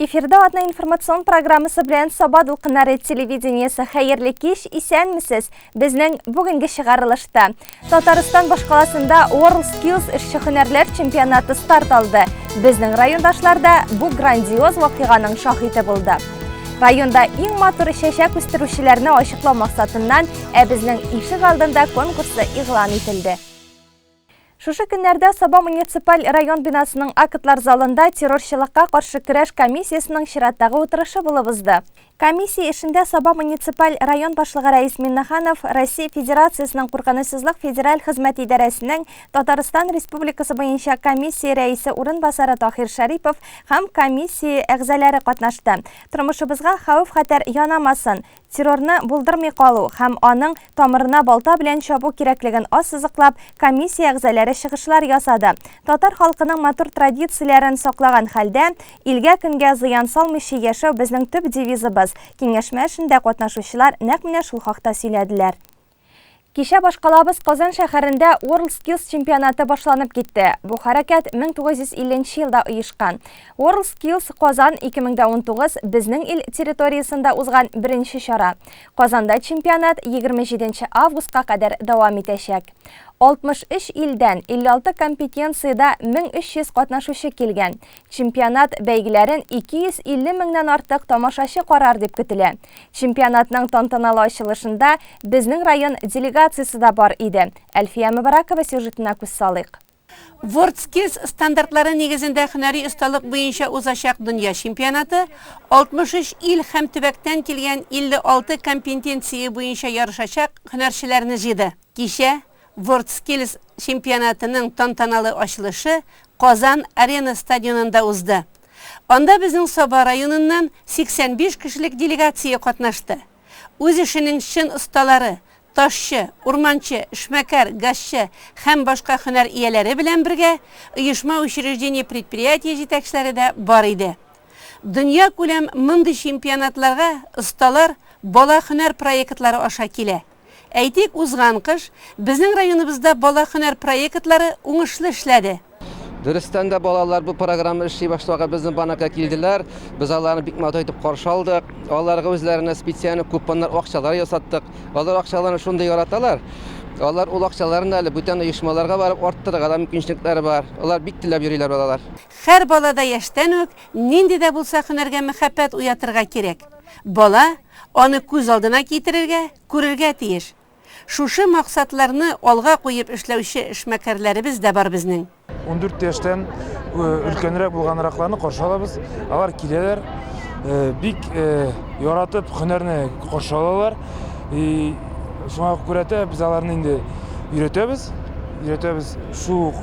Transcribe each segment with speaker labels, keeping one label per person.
Speaker 1: Эфирда атна информацион программасы белән Саба дулкыннары телевидениесе. Хәерле кич, исәнмесез. Безнең бүгенге чыгарылышта Татарстан башкаласында World Skills эшче һөнәрләр чемпионаты старт алды. Безнең райондашлар да бу грандиоз вакыйганың шаһиты булды. Районда иң матур чәчәк үстерүчеләрне ачыклау максатыннан ә безнең ишек алдында конкурсы игълан ителде. Шушы көннәрдә Саба муниципаль район бинасының актлар залында террорчылыкка каршы көрәш комиссиясенең чираттагы утырышы булып узды. Комиссия эшендә Саба муниципаль район башлыгы Рәис Миннеханов, Россия Федерациясенең Куркынычсызлык федераль хезмәте идарәсенең Татарстан Республикасы буенча комиссия рәисе урынбасары Таһир Шәрипов һәм комиссия әгъзалары катнашты. Тормышыбызга хәвеф-хәтәр янамасын, Террорны булдырмый калу һәм аның тамырына балта белән чабу кирәклеген ассызыклап, комиссия әгъзаләре чыгышлар ясады. Татар халкының матур традицияләрен саклаган хәлдә, илгә-көнгә зыян салмыйча яшәү безнең төп девизыбыз. Киңәшмә эшендә катнашучылар нәкъ менә шул хакта сөйләделәр. Кичә башкалабыз Казан шәһәрендә WorldSkills чемпионаты башланып китте. Бу хәрәкәт 1950 нче елда оешкан. WorldSkills Казан 2019 безнең ил территориясендә узган беренче чара. Казанда чемпионат 27 нче августка кадәр дәвам итәчәк. 63 илдән 56 компетенциядә 1300 катнашучы килгән. Чемпионат бәйгеләрен 250 меңнән артык тамашачы карар дип көтелә. Чемпионатның тантаналы ачылышында безнең район делегациясе дә бар иде. Әлфия Мөбарәкова сюжетына күз салыйк.
Speaker 2: WorldSkills стандартлары нигезендә һөнәри осталык буенча узачак дөнья чемпионаты 63 ил һәм төбәктән килгән 56 компетенция буенча ярышачак һөнәрчеләрне җыйды. Кичә WorldSkills чемпионатының тантаналы ачылышы Казан Арена стадионында узды. Анда безнең Саба районыннан 85 кешелек делегация катнашты. Үз эшенең чын осталары, ташчы, урманчы, эшмәкәр, газчы һәм башка һөнәр ияләре белән бергә оешма-учреждение-предприятие җитәкчеләре дә бар иде. Дөньякүләм мондый чемпионатларга осталар бала һөнәр проектлары аша килә. Әйтик, узган кыш безнең районыбызда бала һөнәр проектлары уңышлы эшләде.
Speaker 3: Дөрестән дә балалар бу программа эшли башлауга безнең банкка килделәр. Без аларны бик матур итеп каршы алдык. Аларга үзләренә специальный купоннар, акчалар ясаттык. Алар акчаларны шундый яраталар. Алар ул акчаларны әле бүтән оешмаларга барып арттырырга да мөмкинчелекләре бар. Алар бик теләп йөриләр балалар.
Speaker 2: Һәр балада яшьтән үк нинди дә булса һөнәргә мәхәббәт уятырга кирәк. Бала аны күз алдына китерергә, күрергә тиеш. Шушы максатларны алга куеп эшләүче эшмәкәрләребез дә бар безнең.
Speaker 4: 14 яшьтән өлкәнрәк булганракларны каршы алабыз. Алар киләләр, бик яратып һөнәрне каршы алалар. И шуңа күрә дә без аларны инде өйрәтәбез. Өйрәтәбез шул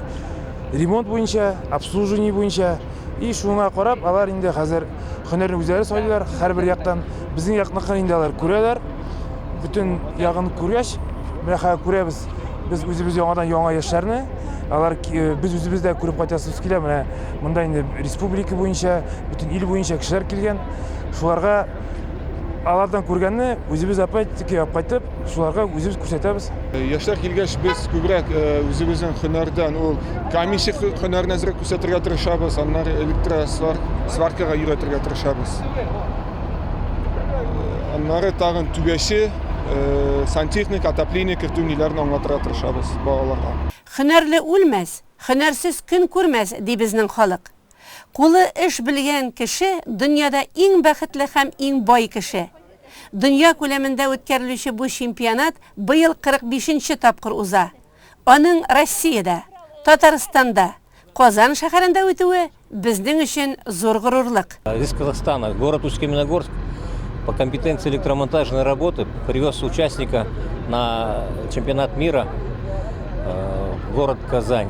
Speaker 4: ремонт буенча, обслуживание буенча. И шуңа карап, алар инде хәзер һөнәрне үзләре сайлыйлар, һәрбер яктан. Безнең якныкын инде алар күрәләр. Бөтен ягын күргәч, менә хәзер күрәбез, без үзебез яңадан яңа яшьләрне, алар э, без үзебез дә күреп кайтасыбыз килә. Менә монда инде республика буенча, бөтен ил буенча кешеләр килгән. Шуларга алардан күргәнне үзебез опять-таки алып кайтып, шуларга үзебез күрсәтәбез.
Speaker 5: Яшьләр килгәч, без күбрәк э, үзебезнең һөнәрдән, ул комиссия һөнәрен әзрәк күрсәтергә тырышабыз, аннары электросваркага өйрәтергә тырышабыз. Аннары тагын түбәче, э, сантехник, отопление кертү ниләрен аңлатырга тырышабыз балаларга.
Speaker 2: Һөнәрле үлмәс, һөнәрсез көн күрмәс, ди безнең халык. Кулы эш белгән кеше дөньяда иң бәхетле һәм иң бай кеше. Дөнья күләмендә үткәрелүче бу чемпионат быел 45 нче тапкыр уза. Аның Россиядә, Татарстанда, Казан шәһәрендә үтүе безнең өчен зур горурлык.
Speaker 6: Из Казахстана, город Усть-Каменогорск, по компетенции электромонтажной работы привез участника на чемпионат мира э, в город Казань.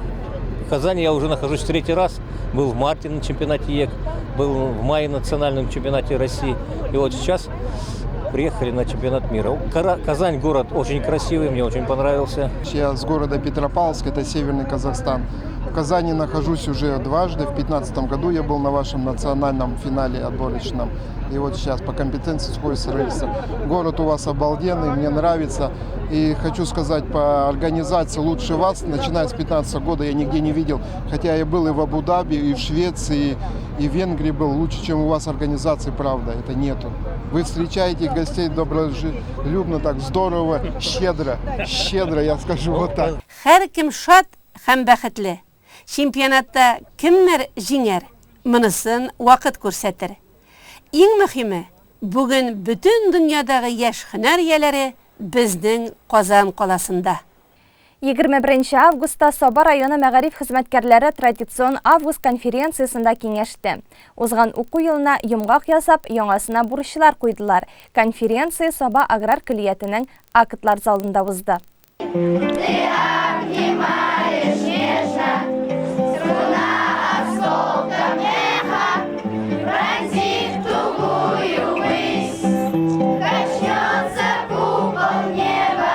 Speaker 6: В Казани я уже нахожусь третий раз. Был в марте на чемпионате ЕК, был в мае на национальном чемпионате России. И вот сейчас приехали на чемпионат мира. Казань город очень красивый, мне очень понравился.
Speaker 5: Я с города Петропавловск, это Северный Казахстан. В Казани нахожусь уже дважды. В 2015 году я был на вашем национальном финале отборочном. И вот сейчас по компетенции сухой сервиса. Город у вас обалденный, мне нравится. И хочу сказать, по организации лучше вас, начиная с 2015 года, я нигде не видел. Хотя я был и в Абу-Даби, и в Швеции, И в Венгрии был лучше, чем у вас организации, правда, это нету. Вы встречаете гостей доброжелюбно, так здорово, щедро, щедро, я скажу вот так.
Speaker 2: Һәркем шат һәм бәхетле. Чемпионатта кемнәр җиңәр, монысын вакыт күрсәтер. Иң мөһиме, бүген бөтен дөньядагы яшь һөнәр ияләре безнең Казан каласында.
Speaker 1: 21 августта Саба районы мәгариф хезмәткәрләре традицион август конференциясендә киңәште. Узган уку елына йомгак ясап, яңасына бурычлар куйдылар. Конференция Саба аграр көллиятенең актлар залында узды.
Speaker 7: Ты обнимаешь нежно, струна осколком эха пронзит тугую высь, качнется купол неба,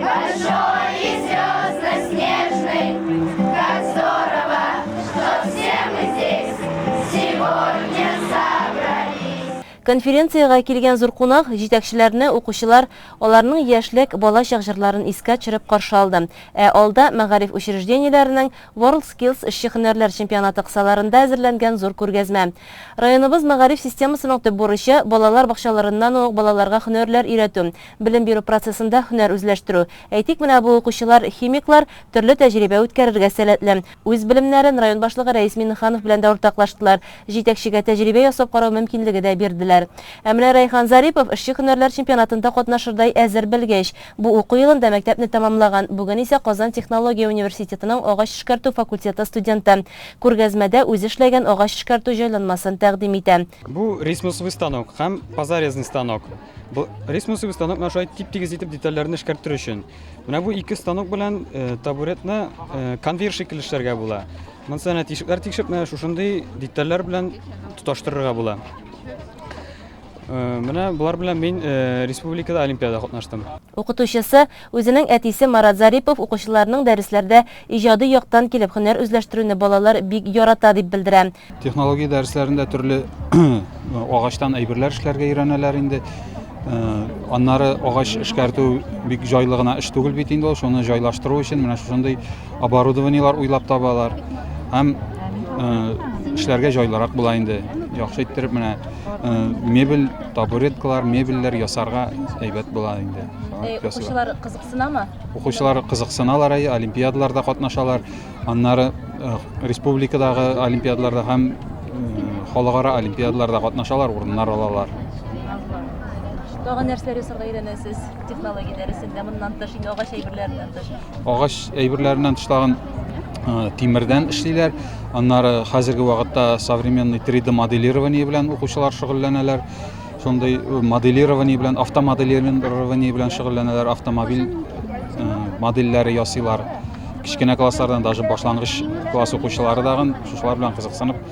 Speaker 7: большой и звездно-снежный. Как здорово, что все мы здесь сегодня собрались.
Speaker 8: Конференциягә килгән зур кунак, җитәкчеләрне укучылар аларның яшьлек, балачак җырларын искә төшереп каршы алды. Ә алда мәгариф учреждениеләренең WorldSkills эшче һөнәрләр чемпионаты кысаларында әзерләнгән зур күргәзмә. Районыбыз мәгариф системасының төп бурычы, балалар бакчаларыннан ук балаларга һөнәрләр өйрәтү, белем бирү процессында һөнәр үзләштерү. Әйтик, менә бу укучылар, химиклар, төрле тәҗрибә үткәрергә сәләтле. Үз белемнәрен район башлыгы Рәис Миңнеханов белән дә уртаклаштылар, җитәкчегә тәҗрибә ясап карау мөмкинлеге дә бирделәр. Ә менә Рәйхан Зарипов эшче һөнәрләр чемпионатында катнашырдай әзер белгеч. Бу уку елында мәктәпне тәмамлаган, бүген исә Казан технология университетының агач эшкәртү факультеты студенты. Күргәзмәдә үзе эшләгән агач эшкәртү җайланмасын тәкъдим итә.
Speaker 9: Бу рейсмусовый станок һәм позарезный станок. Бу рейсмусовый станок менә шулай тип-тигез итеп детальләрне эшкәртер өчен. Менә бу ике станок белән э, табуретны э, конвейер шикелле эшләргә була. Монысы әнә тишекләр тикшеп, менә шушындый детальләр белән тоташтырырга була. Э, менә болар белән мин э, республикада олимпиада катнаштым.
Speaker 8: Укытучысы, үзенең әтисе Марат Зарипов укучыларның дәресләрдә иҗади яктан килеп һөнәр үзләштерүне балалар бик ярата дип белдерә.
Speaker 10: Технология дәресләрендә төрле агачтан әйберләр эшләргә өйрәнәләр инде. Э, аннары агач эшкәртү бик җайлы гына эш түгел бит инде ул, шуны җайлаштыру өчен менә шушындый оборудованиелар уйлап табалар. Һәм э, эшләргә җайлырак була инде. Яхшы иттереп менә э, мебель, табуреткалар, мебельләр ясарга әйбәт була инде.
Speaker 8: Укучылар кызыксынамы?
Speaker 10: Укучылар кызыксыналар, әйе, олимпиадаларда катнашалар. Аннары республикадагы олимпиадаларда һәм халыкара олимпиадаларда катнашалар, урыннар алалар.
Speaker 8: Тагын нәрсәләр ясарга өйрәнәсез технология дәресендә моннан тыш, инде агач әйберләреннән тыш?
Speaker 10: Агач әйберләреннән тыш тагын тимердән эшлиләр. Аннары хәзерге вакытта современный 3D моделирование белән укучылар шөгыльләнәләр. Шундый моделирование белән, автомоделирование белән шөгыльләнәләр, автомобиль модельләре ясыйлар. Кечкенә класслардан даже башлангыч класс укучылары дагын шушылар белән кызыксынып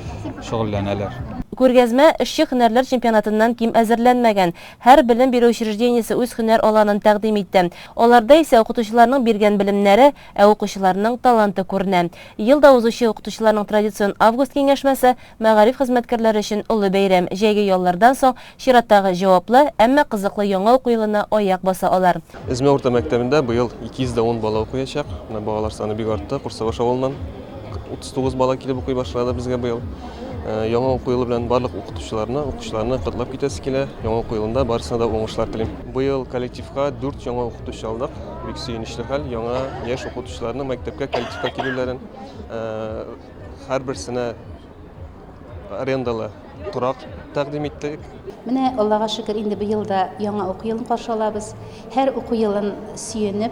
Speaker 10: шөгыльләнәләр.
Speaker 8: Күргәзмә эшче һөнәрләр чемпионатыннан ким әзерләнмәгән. Һәр белем бирү учреждениесе үз һөнәр аланын тәкъдим итте. Аларда исә укытучыларның биргән белемнәре, ә укучыларның таланты күренә. Ел да узучы укытучыларның традицион август киңәшмәсе Мәгариф хезмәткәрләре өчен олы бәйрәм, җәйге яллардан соң чираттагы җаваплы, әмма кызыклы яңа уку елына аяк баса алар.
Speaker 11: Эзмә урта мәктәбендә быел 210 бала укыячак. Менә балалар саны бик артты. Курсабаш авылыннан 39 бала килеп укый башлады безгә быел. Э, яңа уку елы белән барлык укытучыларны, укучыларны котлап китәсе килә. Яңа уку елында барысына да уңышлар телим. Быел коллективка 4 яңа укытучы алдык. Бик сөенечле хәл. Яңа яшь укытучыларның мәктәпкә коллективка килүләрен э, Һәрберсенә арендалы торак тәкъдим иттек.
Speaker 12: Менә, Аллага шөкер, инде быел да яңа уку елын каршы алабыз. Һәр уку елын сөенеп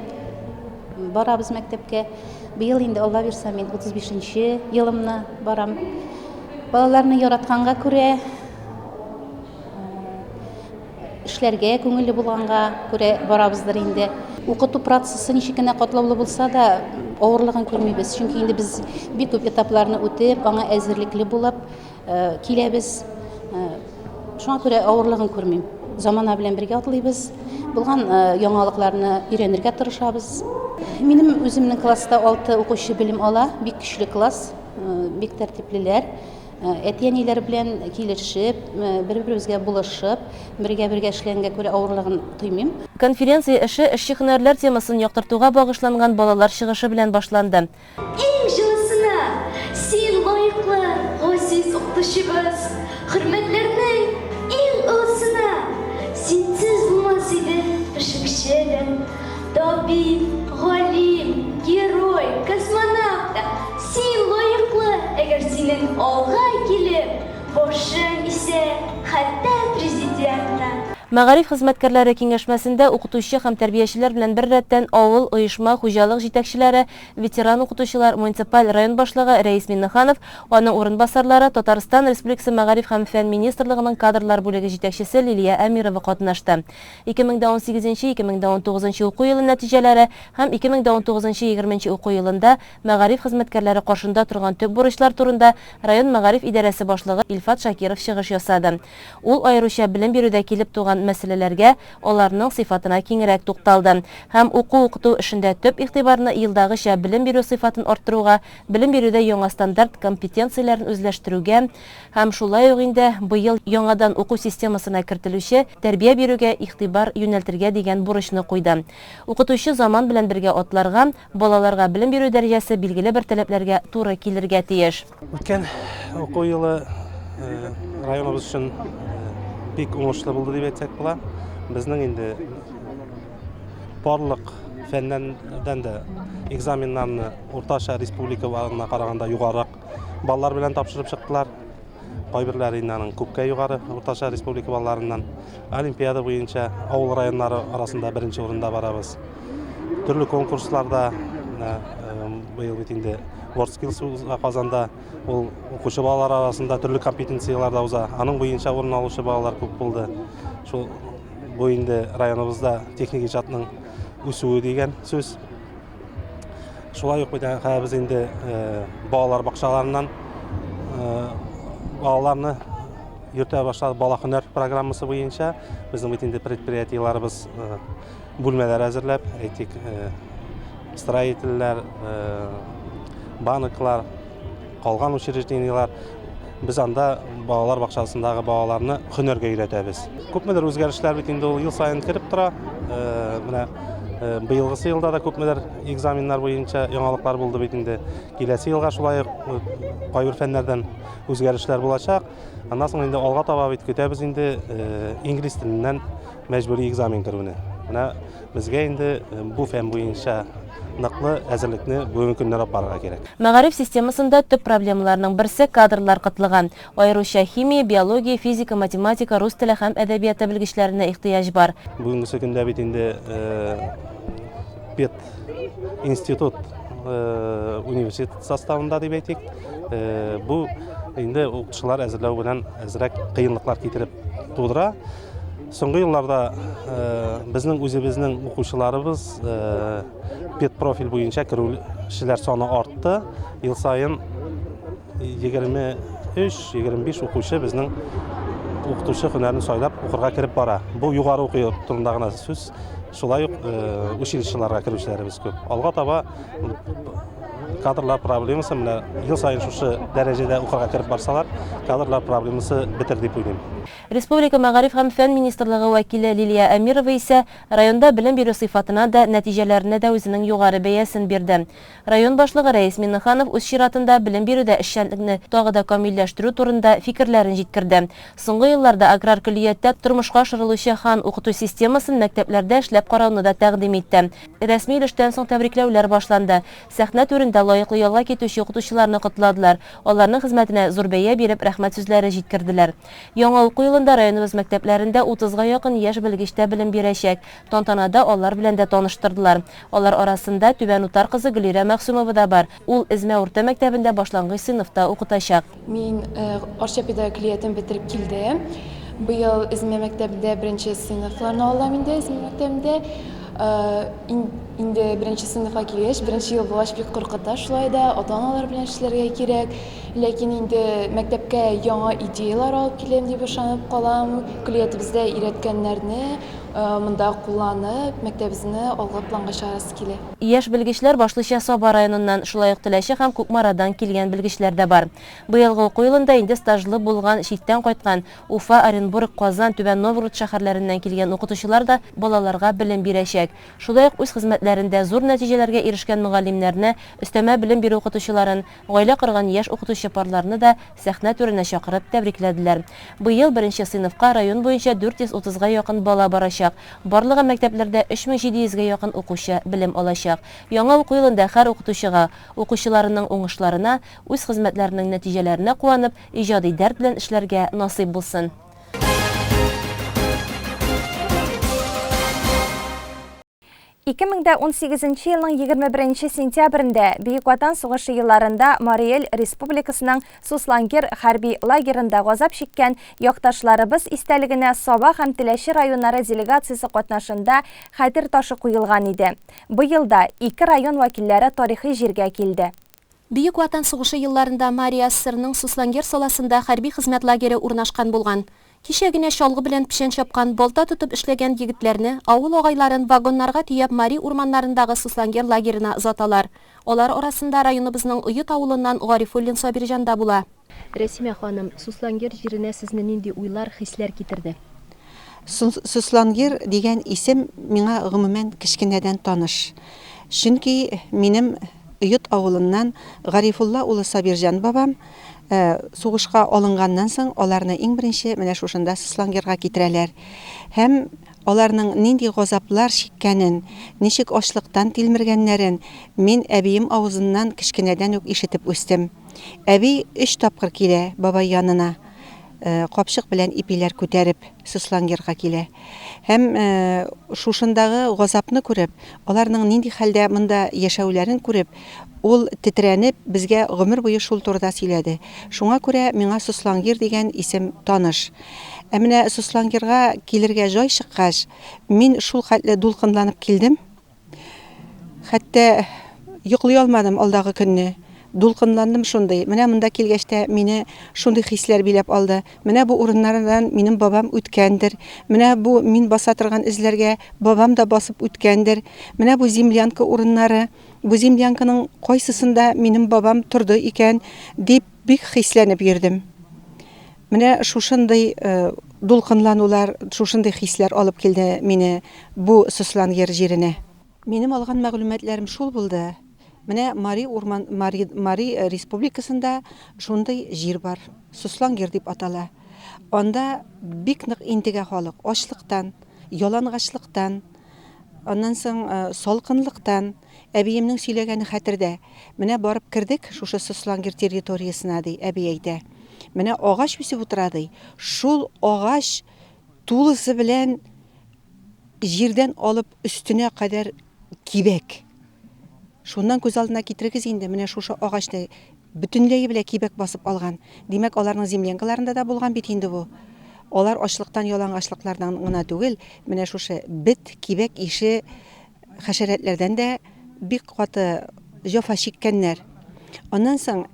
Speaker 12: барабыз мәктәпкә. Быел инде, Алла бирса, мин 35 нче елымны барам. Балаларны яратканга күрә, Эшләргә күңелле булганга күрә барабыздыр инде. Укыту процессы ничек кенә катлаулы булса да, авырлыгын күрмибез. Чөнки инде без бик күп этапларны үтеп, аңа әзерлекле булып э, киләбез. Э, шуңа күрә авырлыгын күрмим. Замана белән бергә атлыйбыз. Булган э, яңалыкларны өйрәнергә тырышабыз. Минем үземнең класста 6 укучы белем ала. Бик көчле класс, бик тәртиплеләр. Әти-әниләр белән килешеп, бер-беребезгә булышып, бергә-бергә эшләгәнгә күрә авырлыгын тоймыйм.
Speaker 8: Конференция эше эшче һөнәрләр темасын яктыртуга багышланган балалар чыгышы белән башланды.
Speaker 7: Иң җылысына син лаеклы, гаилә.
Speaker 13: Газиз укытучыбыз, хөрмәтләрнең иң олысына! Синсез булмас иде пешекче дә, табиб, галим, герой, космонавт та. Син лаеклы, әгәр синең алга килеп, башың исә, хәтта президент та.
Speaker 8: Мәгариф хезмәткәрләре киңәшмәсендә укытучы һәм тәрбиячеләр белән беррәттән авыл, оешма, хуҗалык җитәкчеләре, ветеран укытучылар, муниципаль район башлыгы Рәис Миңнеханов, аның урынбасарлары, Татарстан Республикасы Мәгариф һәм фән министрлыгының кадрлар бүлеге җитәкчесе Лилия Әмирова катнашты. 2018 2019 уку елы нәтиҗәләре һәм 2019 20 уку елында мәгариф хезмәткәрләре каршында торган төп бурычлар турында район мәгариф идарәсе башлыгы Илфат Шакиров чыгыш ясады. Ул аеруча белем бирүдә килеп туган мәсьәләләргә, аларның сыйфатына киңрәк тукталды һәм уку-укыту эшендә төп игътибарны елдагыча белем бирү сыйфатын арттыруга, белем бирүдә яңа стандарт компетенцияләрен үзләштерүгә һәм шулай ук инде быел яңадан уку системасына кертелүче тәрбия бирүгә игътибар юнәлтергә дигән бурычны куйды. Укытучы заман белән бергә атларга, балаларга белем бирү дәрәҗәсе билгеле бер таләпләргә туры килергә тиеш.
Speaker 14: Үткән уку елы районыбыз өчен бик уңышлы булды дип әйтсәк була. Безнең инде барлык фәннән дә экзаменнарны уртача республика баллына караганда югарырак баллар белән тапшырып чыктылар. Кайберләре инде аның күпкә югары уртача республика балларыннан. Олимпиада буенча авыл районнары арасында беренче урында барабыз. Төрле конкурсларда менә быел бит инде WorldSkills уза Казанда. Ул укучы балалар арасында төрле компетенцияләрдә уза. Аның буенча урын алучы балалар күп булды. Шул бу инде районыбызда техник иҗатның үсүе дигән сүз. Шулай ук бит хәзер без инде балалар бакчаларыннан балаларны йөртә башладык бала һөнәр программасы буенча. Безнең бит инде предприятиеләребез бүлмәләр әзерләп, әйтик, строительләр, банклар, калган учреждениеләр. Без анда балалар бакчасындагы балаларны һөнәргә өйрәтәбез. Күпмедер үзгәрешләр бит инде ул ел саен кереп тора. Менә быелгысы елда да күпмедер экзаменнар буенча яңалыклар булды бит инде. Киләсе елга шулай ук кайбер фәннәрдән үзгәрешләр булачак. Аннан соң инде алга таба бит көтәбез инде инглиз теленнән мәҗбүри экзамен керүне. Менә безгә инде бу фән буенча ныклы әзерлекне бүгенге көннән алып барырга кирәк.
Speaker 8: Мәгариф системасында төп проблемаларның берсе, кадрлар кытлыгы. Аеруча химия, биология, физика, математика, рус теле һәм әдәбияты белгечләренә ихтыяҗ бар.
Speaker 14: Бүгенгесе көндә бит инде пед институт университет составында дип әйтик. Бу инде укытучылар әзерләү белән әзрәк кыенлыклар китереп тудыра. Соңгы елларда безнең үзебезнең укучыларыбыз педпрофиль буенча керүчеләр саны артты. Ел саен 23-25 укучы безнең укытучы һөнәрен сайлап укырга кереп бара. Бу югары уку йорты турында гына сүз. Шулай ук училищеларга керүчеләребез күп. Алга таба кадрлар проблемасы менә ел саен шушы дәрәҗәдә укырга кереп барсалар, кадрлар проблемасы бетер дип уйлыйм.
Speaker 8: Республика Мәгариф һәм фән министрлыгы вәкиле Лилия Әмирова исә районда белем бирү сыйфатына да, нәтиҗәләренә дә үзенең югары бәясен бирде. Район башлыгы Рәис Миңнеханов үз чиратында белем бирүдә эшчәнлекне тагы да камилләштерү турында фикерләрен җиткерде. Соңгы елларда аграр көллияттә тормышка ашырылучы Хан укыту системасын мәктәпләрдә эшләп карауны да тәкъдим итте. Рәсми өлештән соң тәбрикләүләр башланды. Сәхнә түрендә лаеклы ялга китүче укытучыларны котладылар, аларның хезмәтенә зур бәя биреп, рәхмәт сүзләре җиткерделәр. Яңа уку елында районыбыз мәктәпләрендә утызга якын яшь белгеч тә белем бирәчәк. Тантанада алар белән дә таныштырдылар. Алар арасында Түбән Утар кызы Гөлирә Мәгъсүмова да бар. Ул Эзмә урта мәктәбендә башлангыч сыйныфта укытачак.
Speaker 15: Мин Арча педагогик көллиятен бетереп килдем. Быел Эзмә мәктәбендә беренче сыйныфларны алам инде Эзмә мәктәбендә. Инде беренче сыйныфка килгәч, беренче ел булгач бик куркыта шулай да, ата-аналар белән эшләргә кирәк. Ләкин инде мәктәпкә яңа идеяләр алып киләм дип ышанып калам. Көллиятебездә өйрәткәннәрне. монда кулланып, мәктәбебезне алгы планга чыгарасы килә.
Speaker 8: Яшь белгечләр башлыча Саба районыннан, шулай ук Теләче һәм Кукмарадан килгән белгечләр дә бар. Быелгы уку елында инде стажлы булган, читтән кайткан, Уфа, Оренбург, Казан, Түбән Новгород шәһәрләреннән килгән укытучылар да балаларга белем бирәчәк. Шулай ук үз хезмәтләрендә зур нәтиҗәләргә ирешкән мөгаллимнәрне, өстәмә белем бирү укытучыларын, Гаилә корган яшь укытучы парларны да сәхнә түренә чакырып тәбрикләделәр. Быел беренче сыйныфка район буенча 430 га якын бала барачак. Барлыгы мәктәпләрдә 3700 гә якын укучы белем алачак. Яңа уку елында һәр укытучыга, укучыларының уңышларына, үз хезмәтләренең нәтиҗәләренә куанып, иҗади дәрт белән эшләргә насыйп булсын.
Speaker 1: 2018 елның 21 сентябрендә Бөек Ватан сугышы елларында Марий Эл Республикасының Суслонгер хәрби лагерында газап чиккән якташларыбыз истәлегенә Саба һәм Теләче районнары делегациясе катнашында хәтер ташы куелган иде. Быел да ике район вәкилләре тарихи җиргә килде.
Speaker 16: Бөек Ватан сугышы елларында Марий АССРның Суслонгер саласында хәрби хезмәт лагере урнашкан булган. Кичә генә чалгы белән печән чапкан, балта тотып эшләгән егетләрне, авыл агайларын вагоннарга төяп Мари урманнарындагы Суслонгер лагерена озаталар. Алар арасында районыбызның Оет авылыннан Гарифуллин Сабирҗан да була.
Speaker 8: Рәсимә ханым, Суслонгер җиренә сезне нинди уйлар, хисләр китерде?
Speaker 17: Суслонгер дигән исем миңа гомумән кечкенәдән таныш. Чөнки минем Оет авылыннан Гарифулла улы Сабирҗан бабам сугышка алынганнан соң аларны иң беренче менә шушында Суслонгерга китерәләр. Һәм аларның нинди газаплар чиккәнен, ничек ачлыктан тилмергәннәрен мин әбием авызыннан кечкенәдән үк ишетеп үстем. Әби өч тапкыр килә бабай янына, капчык белән ипиләр күтәреп Суслонгерга килә. Һәм шушындагы газапны күреп, аларның нинди хәлдә монда яшәүләрен күреп, ул тетрәнеп, безгә гомер буе шул турыда сөйләде. Шуңа күрә миңа Суслонгер дигән исем таныш. Ә менә Суслонгерга килергә җай чыккач, мин шул хәтле дулкынланып килдем. Хәтта йоклый алмадым алдагы көнне. Дулкынландым шундый. Менә монда килгәч тә мине шундый хисләр биләп алды. Менә бу урыннардан минем бабам үткәндер. Менә бу мин баса торган эзләргә бабам да басып үткәндер. Менә бу землянка урыннары. Бу землянканың кайсысында минем бабам торды икән, дип бик хисләнеп йөрдем. Менә шушындый дулкынланулар, шушындый хисләр алып килде мине бу Сослангер җиренә. Минем алган мәгълүматларым шул булды, менә Мари урман, Мари, Мари республикасында шундый җир бар, Сослангер дип атала. Анда бик нык интегә халык, ачлыктан, ялангачлыктан, аннан соң салкынлыктан. Әбиемнең сөйләгәне хәтердә. Менә барып кердек шушы Сослангер территориясенә, ди, әби әйтә. Менә агач үсеп утыра, ди. Шул агач тулысы белән җирдән алып өстенә кадәр кибәк. Шуннан күз алдына китерегез инде, менә шушы агачны бөтенләе белән кибәк басып алган. Димәк, аларның землянкаларында да булган бит инде бу. Алар ачлыктан, ялангачлыклардан гына түгел, менә шушы бет, кибәк ише хәшәрәтләрдән дә бик каты җәфа чиккәннәр. Аннан соң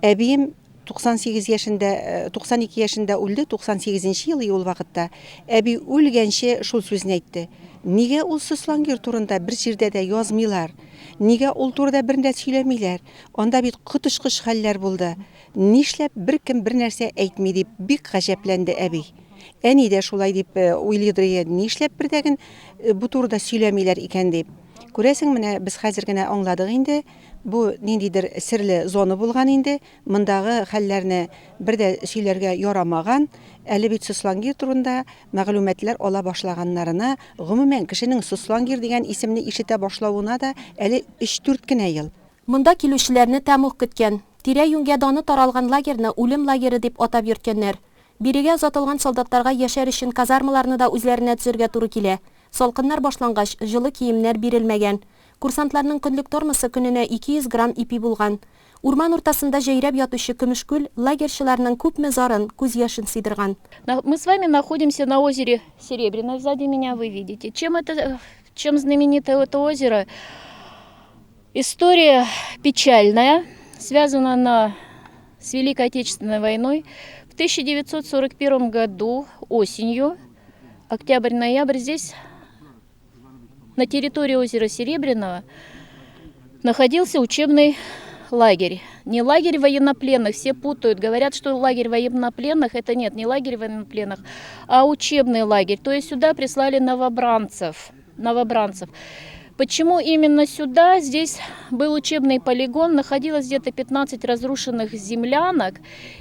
Speaker 17: әбием 98 яшендә, 92 яшендә үлде, 98 нче ел ул вакытта. Әби үлгәнче шул сүзне әйтте. Нигә ул Сослангир турында бер җирдә дә язмыйлар? Нигә ул турыда берни дә сөйләмиләр? Анда бит коточкыч хәлләр булды. Нишләп беркем бернәрсә әйтми, дип бик гаҗәпләнде әби. Әни дә шулай дип уйлыйдыр иде, нишләп бер дә ген бу турыда сөйләмиләр икән дип. Күрәсең, менә без хәзер генә аңладык инде, бу ниндидер серле зона булган инде, мондагы хәлләрне бер дә сөйләргә ярамаган. Әле бит Сослангир турында мәгълүматлар ала башлаганнарына, гомумән, кешенең Сослангир дигән исемне ишетә башлавына да әле өч-дүрт кенә ел.
Speaker 16: Монда килүчеләрне тәмуг көткән. Тирә-юньгә даны таралган лагерьны үлем лагере дип атап йөрткәннәр. Бирегә озатылган солдатларга яшәр өчен казармаларны да үзләренә төзергә туры килә. Салкыннар башлангач, җылы киемнәр бирелмәгән. Курсантларның көнлек тормысы көненә 200 грамм ипи булган. Урман уртасында җәйрәп ятучы Көмеш күл лагерьчыларның күпме зарын, күз яшен сыйдырган.
Speaker 18: Мы с вами находимся на озере Серебряное, сзади меня вы видите. Чем это, чем знаменито это озеро? История печальная, связана она с Великой Отечественной войной. В 1941 году осенью, октябрь-ноябрь, здесь На территории озера Серебряного находился учебный лагерь. Не лагерь военнопленных, все путают, говорят, что лагерь военнопленных, это нет, не лагерь военнопленных, а учебный лагерь. То есть сюда прислали новобранцев. новобранцев. Почему именно сюда? Здесь был учебный полигон, находилось где-то 15 разрушенных землянок.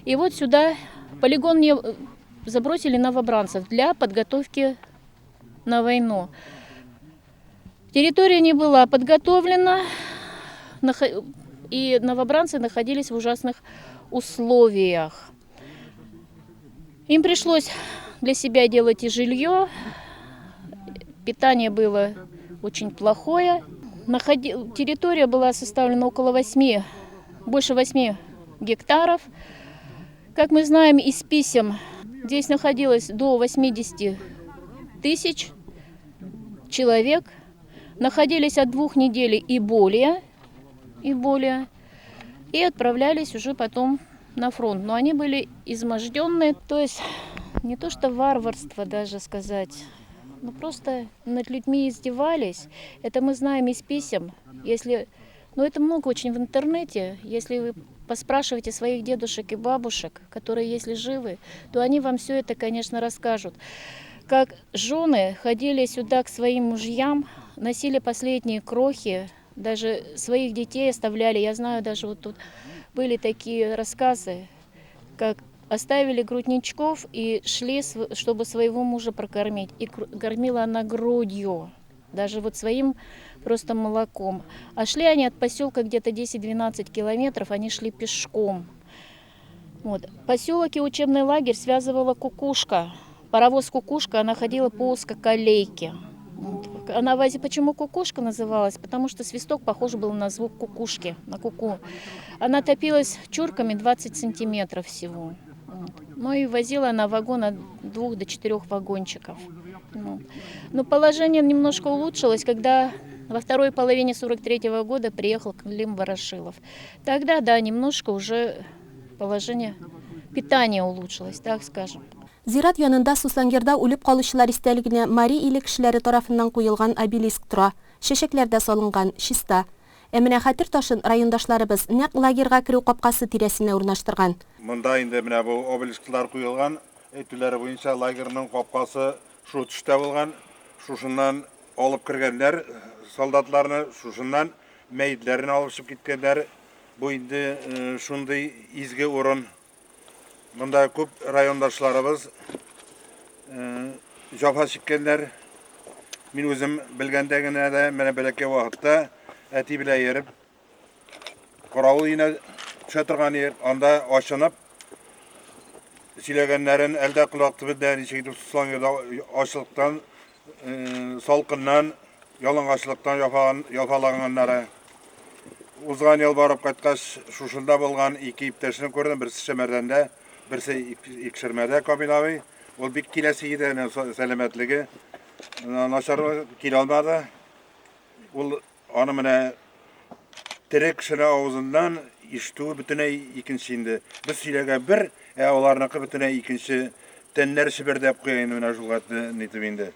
Speaker 18: И вот сюда полигон не забросили новобранцев для подготовки на войну. Территория не была подготовлена, и новобранцы находились в ужасных условиях. Им пришлось для себя делать и жилье, питание было очень плохое. Территория была составлена около 8, больше 8 гектаров. Как мы знаем из писем, здесь находилось до 80 тысяч человек. Находились от 2 недель и более, и отправлялись уже потом на фронт. Но они были изможденные, то есть не то что варварство даже сказать, но просто над людьми издевались. Это мы знаем из писем. Но это много очень в интернете. Если вы поспрашиваете своих дедушек и бабушек, которые если живы, то они вам все это, конечно, расскажут. Как жены ходили сюда к своим мужьям, носили последние крохи, даже своих детей оставляли. Я знаю, даже вот тут были такие рассказы, как оставили грудничков и шли, чтобы своего мужа прокормить. И кормила она грудью, даже вот своим просто молоком. А шли они от поселка где-то 10-12 километров, они шли пешком. Вот. Поселок и учебный лагерь связывала кукушка. Паровоз «Кукушка», она ходила по узкоколейке. Вот. Она почему «Кукушка» называлась? Потому что свисток похож был на звук кукушки, на куку. Она топилась чурками 20 сантиметров всего. Вот. Ну и возила она вагон от 2 до 4 вагончиков. Вот. Но положение немножко улучшилось, когда во второй половине 43-го года приехал Клим Ворошилов. Тогда, да, немножко уже положение питания улучшилось, так скажем.
Speaker 16: Зират янында Суслонгерда үлеп калучылар истәлегенә Мари иле кешеләре тарафыннан куелган обелиск тора. Чәчәкләр дә салынган, чиста. Ә менә хәтер ташын райондашларыбыз нәкъ лагерьга керү капкасы тирәсенә урнаштырган.
Speaker 19: Монда инде менә бу обелисклар куелган. Әйтүләре буенча лагерьның капкасы шул төштә булган. Шушыннан алып кергәннәр солдатларны, шушыннан мәетләрен алып чыгып киткәннәр. Бу инде шундый изге урын. Монда күп райондашларыбыз җәфа чиккәннәр. Мин үзем белгәндә генә дә менә бәләкәй вакытта әти белән йөреп каравыл өенә төшә торган идек. Анда ачынып сөйләгәннәрен әлдә колак төбендә ничек итеп Суслонгерда ачлыктан, салкыннан, ялангачлыктан яфаланганнары. Узган ел барып кайткач, шушында булган ике иптәшне күрдем. Берсе Шәмәрдәндә, берсе Икшермәдә, Камил абый. Ул бик киләсе иде, сәламәтлеге начар, килә алмады. Ул аны менә тере кешенең авызыннан ишетүе бөтенләй икенче инде. Без сөйләгән бер, ә аларныкы бөтенләй икенче. Тәннәр чебердәп куя инде менә шул хәтле нитеп инде.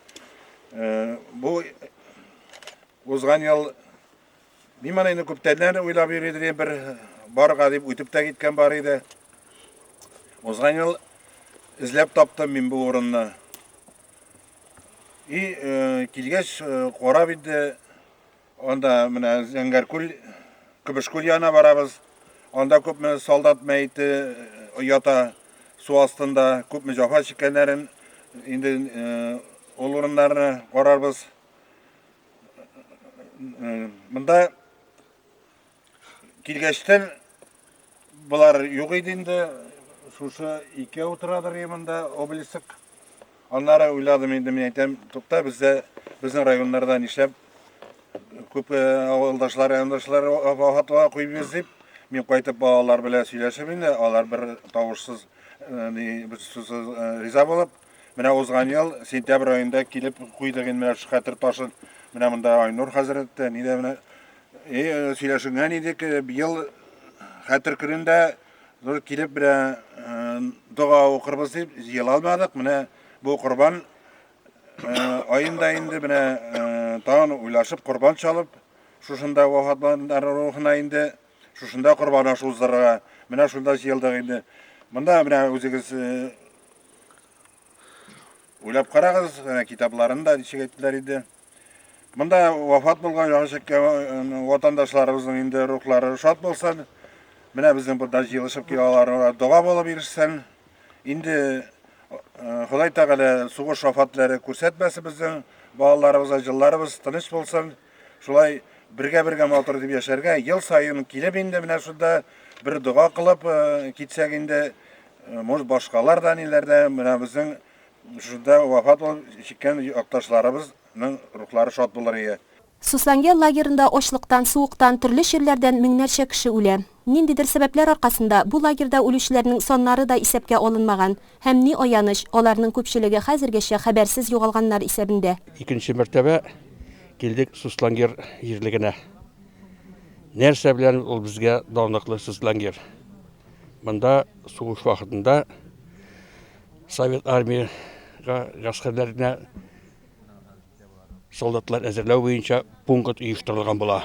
Speaker 19: Бу узган ел мин моны инде күптәннән уйлап йөри идем, бер барырга дип үтеп тә киткән бар иде. Узган ел эзләп таптым мин бу урынны. И килгәч, карап инде, анда менә Зәңгәркүл, Көмешкүл янына барабыз. Анда күпме солдат мәете ята су астында, күпме җәфа чиккәннәрен инде ул урыннарны карарбыз. Монда килгәчтен болар юк иде инде. Шушы икәү утырадыр монда обелиск. Аннары уйладым инде, мин әйтәм, тукта, бездә, безнең районнарда нишләп күп авылдашлар, райондашлар вафатла куйбыз дип, мин кайтып балалар белән сөйләшеп инде, алар бер тавышсыз, ни, бер сүзсез риза булып, менә узган ел сентябрь аенда килеп куйдык инде менә шушы хәтер ташын. Менә монда Айнур хәзрәт тә, ни дә менә сөйләшенгән идек, быел хәтер көнендә зур килеп менә дога укырбыз дип җыела алмадык. Менә бу Корбан аенда инде менә тагын уйлашып корбан чалып, шушында вафат булганнар рухына инде шушында корбан ашы уздырырга. Менә шунда җыелдык инде. Монда менә үзегез уйлап карагыз, менә китапларын да ничек әйттеләр инде. Монда вафат булган җан чиккән ватандашларыбызның инде рухлары шат булсын. Менә безнең монда җыелышып килә аларга дога булып ирешсен. Инде Ходай Тәгалә сугыш афәтләре күрсәтмәсен безнең балаларыбызга, җылларыбыз тыныч булсын. Шулай бергә-бергә матур итеп яшәргә, ел саен килеп инде менә шунда бер дога кылып китсәк инде, может башкалар да ниләр дә менә безнең шунда вафат булып чиккән якташларыбызның рухлары шат булыр ие.
Speaker 16: Суслонгер лагерында ачлыктан, суыктан, төрле чирләрдән меңнәрчә кеше үлә. Ниндидер сәбәпләр аркасында бу лагерьда үлүчеләрнең саннары да исәпкә алынмаган һәм, ни аяныч, аларның күпчелеге хәзергәчә хәбәрсез югалганнар исәбендә.
Speaker 20: Икенче мәртәбә килдек Суслонгер җирлегенә. Нәрсә белән ул безгә данлыклы Суслонгер? Монда сугыш вакытында Совет армиягә гаскәрләренә солдатлар әзерләү буенча пункт оештырылган була.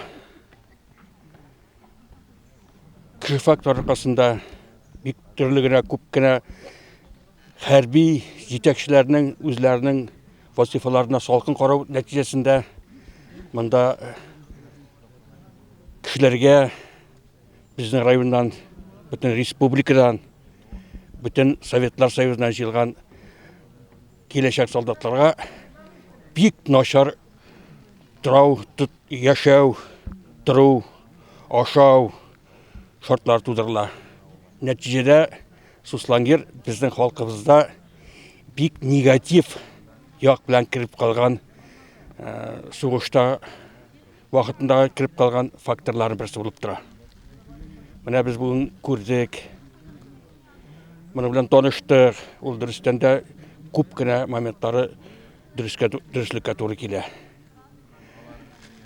Speaker 20: Кеше фактор аркасында бик төрле генә күп кенә хәрби җитәкчеләрнең үзләренең вазифаларына салкын карау нәтиҗәсендә монда кешеләргә безнең районнан, бөтен республикадан, бөтен Советлар Союзыннан җыелган киләчәк солдатларга бик начар торау, яшәү, тору, ашау шартлары тудырыла. Нәтиҗәдә Суслонгер безнең халкыбызда бик негатив як белән кереп калган сугышта вакытында кереп калган факторларның берсе булып тора. Менә без бүген күрдек, моның белән таныштык. Ул дөрестән дә күп кенә моментлары дөрескә, дөреслеккә туры килә.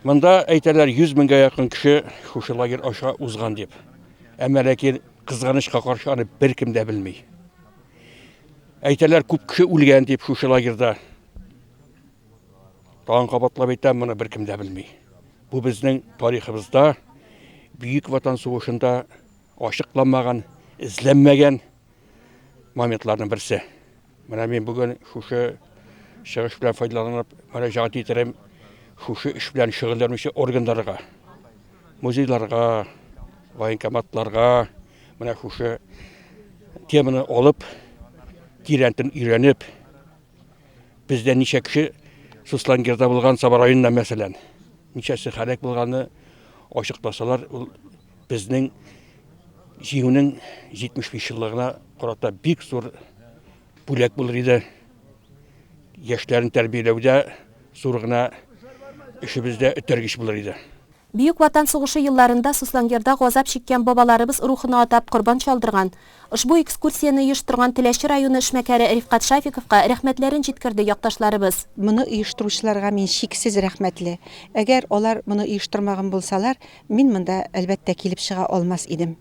Speaker 20: Монда әйтәләр 100 меңгә якын кеше шушы лагерь аша узган дип. Әмма ләкин кызганычка каршы аны беркем дә белми. Әйтәләр күп кеше үлгән дип шушы лагерьда. Тагын кабатлап әйтәм, моны беркем дә белми. Бу безнең тарихыбызда Бөек Ватан сугышында ачыкланмаган, эзләнмәгән моментларның берсе. Менә мин бүген шушы чыгыш белән файдаланып мөрәҗәгать итәрем шушы эш белән шөгыльләнүче органнарга, музейларга, военкоматларга, менә шушы теманы алып, тирәнтен өйрәнеп, Бездә ничә кеше Суслонгерда булган Саба районында, мәсәлән, ничәсе һәлак булганны ачыкласалар, ул безнең җиңүнең 75 еллыгына карата бик зур бүләк булыр иде. Яшьләрне тәрбияләүдә зур гына эшебездә этәргеч булыр иде.
Speaker 16: Бөек Ватан сугышы елларында Суслонгерда газап чиккән бабаларыбыз рухына атап корбан чалдырган, ошбу экскурсияне оештырган Теләче районы эшмәкәре Рифкать Шафиковка рәхмәтләрен җиткерде якташларыбыз.
Speaker 17: Моны оештыручыларга мин чиксез рәхмәтле. Әгәр алар моны оештырмаган булсалар, мин монда, әлбәттә, килеп чыга алмас идем.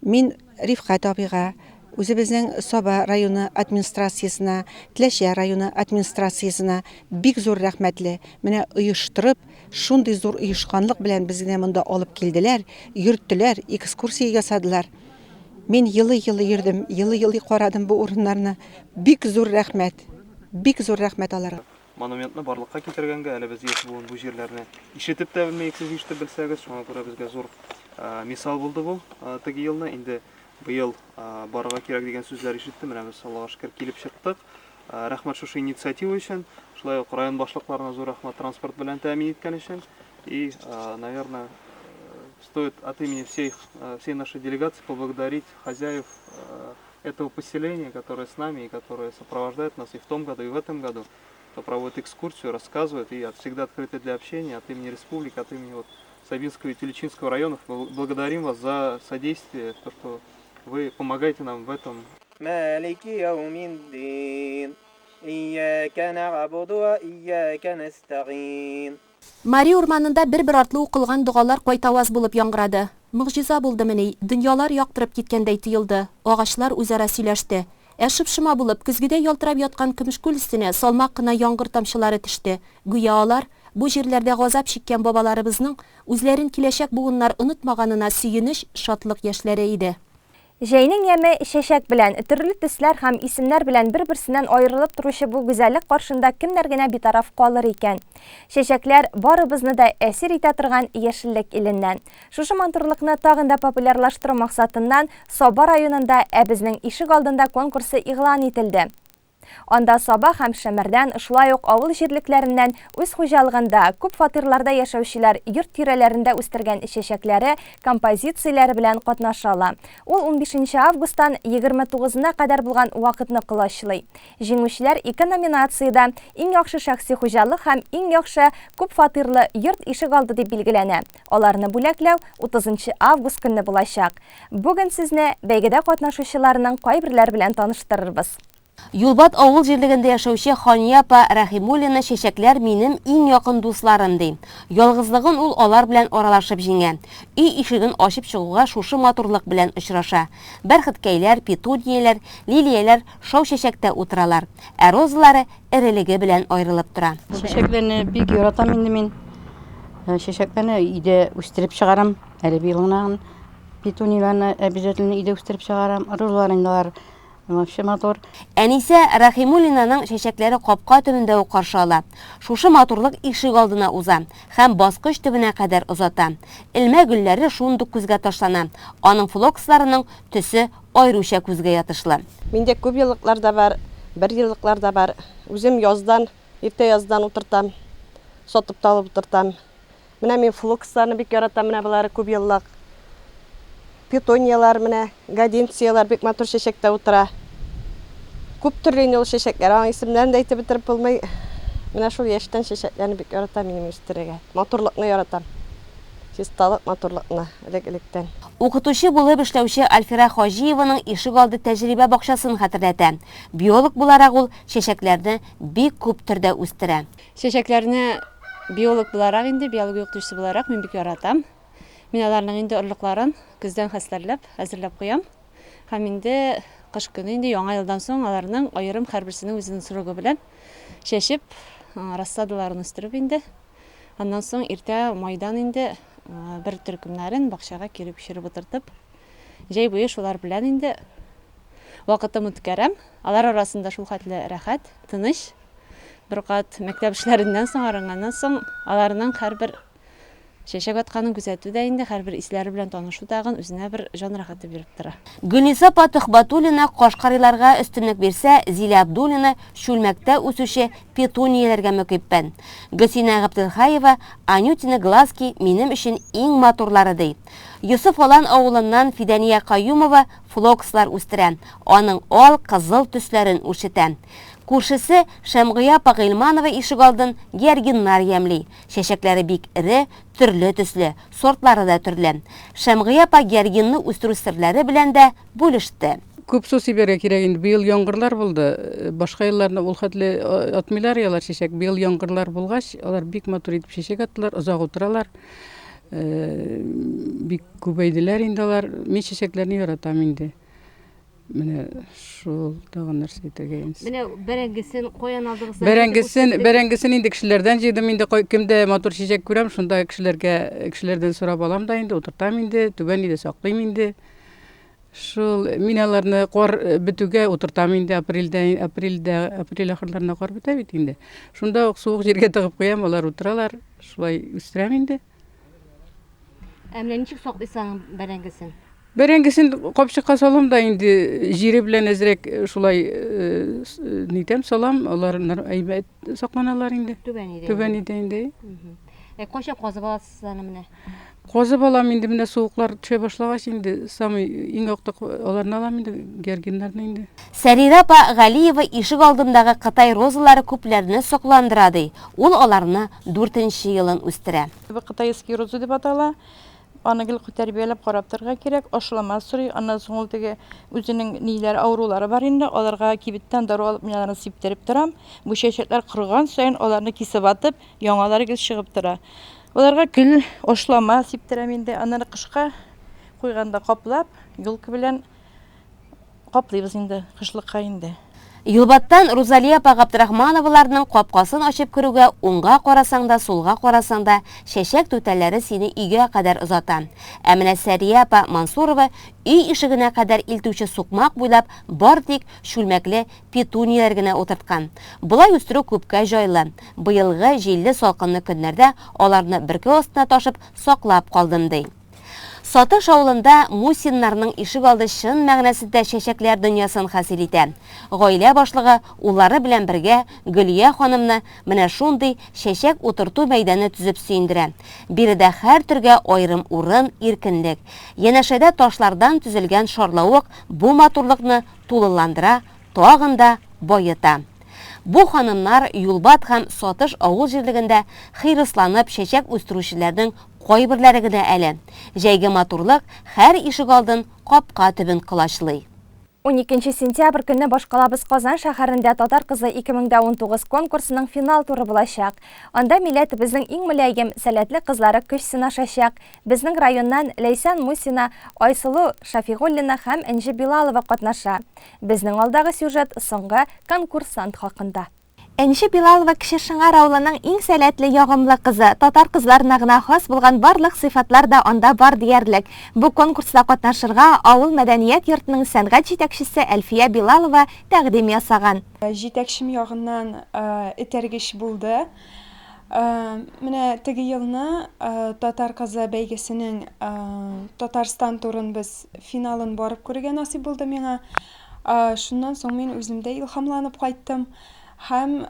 Speaker 17: Мин Рифкать абыйга, үзебезнең Саба районы администрациясенә, Теләче районы администрациясенә бик зур рәхмәтле. Менә оештырып, Шундый зур оешканлык белән безне монда алып килделәр, йөрттеләр, экскурсия ясадылар. Мин елый-елый йөрдем, елый-елый карадым бу урыннарны. Бик зур рәхмәт! Бик зур рәхмәт аларга.
Speaker 21: Монументны барлыкка китергәнгә, әле без яшь буын бу җирләрне ишетеп тә белмиек, сез ишетеп белсәгез, шуңа күрә безгә зур мисал булды бу теге елны. Инде быел барырга кирәк дигән сүзләр ишеттем, менә без, Аллага шөкер, килеп чыктык. Рәхмәт шушы инициатива өчен. Шулай ук район башлыкларына зур рәхмәт транспорт белән тәэмин иткән өчен. И, наверное, стоит от имени всех, всей нашей делегации поблагодарить хозяев этого поселения, которые с нами и которые сопровождают нас и в том году, и в этом году, кто проводит экскурсию, рассказывает и всегда открыты для общения от имени республики, от имени вот Сабинского и Тюлечинского районов. Благодарим вас за содействие, то, что вы помогаете нам в этом.
Speaker 22: Малики яумиддин. Ияка нагъбуду ва ияка нәстәгыйн.
Speaker 16: Мари урманында бер-бер артлы укылган догалар кайтаваз булып яңгырады. Могҗиза булдымыни, дөньялар яктырып киткәндәй тоелды, агачлар үзара сөйләште. Ә шып-шома булып, көзгедәй ялтырап яткан Көмешкүл өстенә салмак кына яңгыр тамчылары төште, гүя алар, Бу җирләрдә газап чиккән бабаларыбызның үзләрен киләчәк буыннар онытмаганына сөенеч, шатлык яшьләре иде.
Speaker 1: Җәйнең яме чәчәк белән, төрле төсләр һәм исемнәр белән бер-берсеннән аерылып торучы бу гүзәллек каршында кемнәр генә битараф калыр икән? Чәчәкләр барыбызны да әсир итә торган яшеллек иленнән. Шушы матурлыкны тагын да популярлаштыру максатыннан Саба районында Ә безнең ишек алдында конкурсы игълан ителде. Анда Саба һәм Шәмәрдән, шулай ук авыл җирлекләреннән үз хуҗалыгында, күп фатирларда яшәүчеләр йорт тирәләрендә үстергән чәчәкләре, композицияләре белән катнаша ала. Ул унбишенче августтан 29-на кадәр булган вакытны колачлый. Җиңүчеләр ике номинациядә, Иң яхшы шәхси хуҗалык һәм Иң яхшы күп фатирлы йорт ишегалды дип билгеләнә. Аларны бүләкләү 30 август көнне булачак. Бүген сезне бәйгедә катнашучыларның кайберләре белән таныштырырбыз.
Speaker 8: Юлбат авыл җирлегендә яшәүче Хания апа Рәхимуллина чәчәкләр минем иң якын дусларым, ди. Ялгызлыгын ул алар белән аралашып җиңә. Өй ишеген ачып чыгуга шушы матурлык белән очраша. Бәрхеткәйләр, петунияләр, лилияләр шау чәчәктә утыралар. Ә розалары эрелеге белән аерылып тора.
Speaker 3: Чәчәкләрне бик яратам инде мин. Чәчәкләрне өйдә үстереп чыгарам. Әле быел гына петунияләрне обязательно өйдә үстереп чыгарам. Розалар инде алар вообще матур.
Speaker 8: Әнисә Рәхимуллинаның чәчәкләре капка төбендә үк каршы ала. Шушы матурлык ишек алдына уза һәм баскыч төбенә кадәр озата. Элмә гөлләре шундук күзгә ташлана. Аның флоксларының төсе аеруча күзгә ятышлы.
Speaker 4: Миндә күп еллыклар да бар, бер еллыклар да бар. Үзем яздан, иртә яздан утыртам. Сатып та алып утыртам. Менә мин флоксларны бик яратам, менә болары күп еллык. Петунияләр менә, гаденцияләр бик матур чәчәктә утыра. Күп төрле инде ул чәчәкләр, аның исемнәрен дә әйтеп бетереп булмый. Менә шул яшьтән чәчәкләрне бик яратам минем үстерергә. Матурлыкны яратам. Чисталык, матурлыкны элек-электән.
Speaker 8: Укытучы булып эшләүче Альфира Хаҗиеваның ишегалды тәҗрибә бакчасын хәтерләтә. Биолог буларак ул чәчәкләрне бик күп төрдә үстерә.
Speaker 23: Чәчәкләрне биолог буларак инде, биология укытучысы буларак мин бик яратам. Мин аларның инде орлыкларын көздән хәстәрләп, әзерләп куям. Һәм инде кыш көне инде яңа елдан соң аларның аерым һәрберсенең үзенең срогы белән чәчеп, рассадаларын үстереп инде. Аннан соң иртә майдан инде бер төркемнәрен бакчага кире күчереп утыртып, җәй буе шулар белән инде вакытым үткәрәм. Алар арасында шул хәтле рәхәт, тыныч. Бер кат мәктәп эшләреннән соң, арынганнан соң, аларның һәрбер чәчәк атканын күзәтү дә инде, һәрбер исләре белән танышу тагын үзенә бер җан рәхәте биреп тора.
Speaker 8: Гөлниса апа Төхбәтуллина кашкарыйларга өстенлек бирсә, Зилә Абдуллина чүлмәктә үсүче петунияләргә мөкиббән. Гөлсинә Габделхәева, Анютины глазки минем өчен иң матурлары, ди. Йосыф Алан авылыннан Фидәния Каюмова флокслар үстерә, аның ал, кызыл төсләрен үрчетә. Күршесе Шәмгыя апа Гыйльманова ишегалдын георгиннар ямьли. Чәчәкләре бик эре, төрле төсле, сортлары да төрле. Шәмгыя апа георгинны үстерү серләре белән дә бүлеште.
Speaker 24: Күп су сибәргә кирәк инде. Быел яңгырлар булды. Башка елларны ул хәтле атмыйлар алар чәчәк. Быел яңгырлар булгач, алар бик матур итеп чәчәк аттылар, озак утыралар. Бик күбәйделәр инде алар. Мин чәчәкләрне яратам инде. Менә шул тагын нәрсә әйтергә инде.
Speaker 8: Менә бәрәңгесен каян алдыгыз?
Speaker 24: Бәрәңгесен, бәрәңгесен инде кешеләрдән җыйдым инде. Кемдә матур чәчәк күрәм, шунда кешеләргә, кешеләрдән сорап алам да инде, утыртам инде, түбән өйдә саклыйм инде. Шул, мин аларны кар э, бетүгә утыртам инде апрельдә, апрельдә, апрель ахырларында кар бетә бит инде. Шунда ук суык җиргә тыгып куям, алар утыралар, шулай үстерәм инде.
Speaker 8: Ә менә ничек саклыйсың аның бәрәңгесен?
Speaker 24: Бәрәңгесен капчыкка салам да инде җире белән әзрәк э, шулай э, э, нитәм салам, алар әйбәт сакланалар инде.
Speaker 8: Түбән иде.
Speaker 24: Түбән иде инде.
Speaker 8: Ә кайчан казып аласыз аны менә?
Speaker 24: Казып алам инде менә суыклар төшә башлагач инде самый иң актык аларны алам инде, георгиннарны инде.
Speaker 8: Сәрирә апа Галиева ишек алдындагы кытай розалары күпләрне сокландыра ди. Ул аларны дүртенче елын үстерә.
Speaker 25: Бу кытайский роза дип атала. Аны гел тәрбияләп карап торырга кирәк, ашлама сорый, аннан соң ул теге үзенең ниләре, авырулары бар инде, аларга кибеттән дару алып мин аларны сиптереп торам. Бу чәчәкләр корыган саен аларны кисеп атып, яңалары гел чыгып тора. Аларга көл, ашлама сиптерәм инде. Аннары кышка куйганда каплап, елка белән каплыйбыз инде, кышлыкка инде.
Speaker 8: Юлбаттан Рузалия апа Габдрахмановаларның капкасын ачып керүгә уңга карасаң да, сулга карасаң да, чәчәк түтәлләре сине өйгә кадәр озата. Ә менә Сәрия апа Мансурова өй ишегенә кадәр илтүче сукмак буйлап бар тик чүлмәкле петунияләр генә утырткан. Болай үстерү күпкә җайлы. Быелгы җилле-салкынлы көннәрдә аларны бөркү астына ташып саклап калдым, ди. Сатыш авылында Мусиннарның ишегалды чын мәгънәсендә чәчәкләр дөньясын хасил итә. Гаилә башлыгы уллары белән бергә Гөлия ханымны менә шундый чәчәк утырту мәйданы төзеп сөендерә. Биредә һәр төргә аерым урын, иркенлек. Янәшәдә ташлардан төзелгән шарлавык бу матурлыкны тулыландыра, тагын да баета. Бу ханымнар Юлбат һәм Сатыш авыл җирлегендә хирысланып чәчәк үстерүчеләрнең кайберләре генә әле. Җәйге матурлык һәр ишегалдын, капка төбен колачлый.
Speaker 1: Уникенче сентябрь көнне башкалабыз Казан шәһәрендә Татар кызы 2019 конкурсының финал туры булачак. Анда милләтебезнең иң мөлаем, сәләтле кызлары көч сынашачак. Безнең районнан Ләйсән Мусина, Айсылу Шафигуллина һәм Энҗе Билалова катнаша. Безнең алдагы сюжет соңгы конкурсант хакында. Энҗе Билалова Кече Шыңар авылының иң сәләтле, ягымлы кызы. Татар кызларына гына хас булган барлык сыйфатлар да анда бар диярлек. Бу конкурста катнашырга авыл мәдәният йортының сәнгать җитәкчесе Әлфия Билалова тәкъдим ясаган.
Speaker 2: Җитәкчем ягыннан этәргеч булды. Менә теге елны Татар кызы бәйгесенең Татарстан турын без финалын барып күрергә насыйп булды миңа. Шуннан соң мин үзем дә илһамланып кайттым. Һәм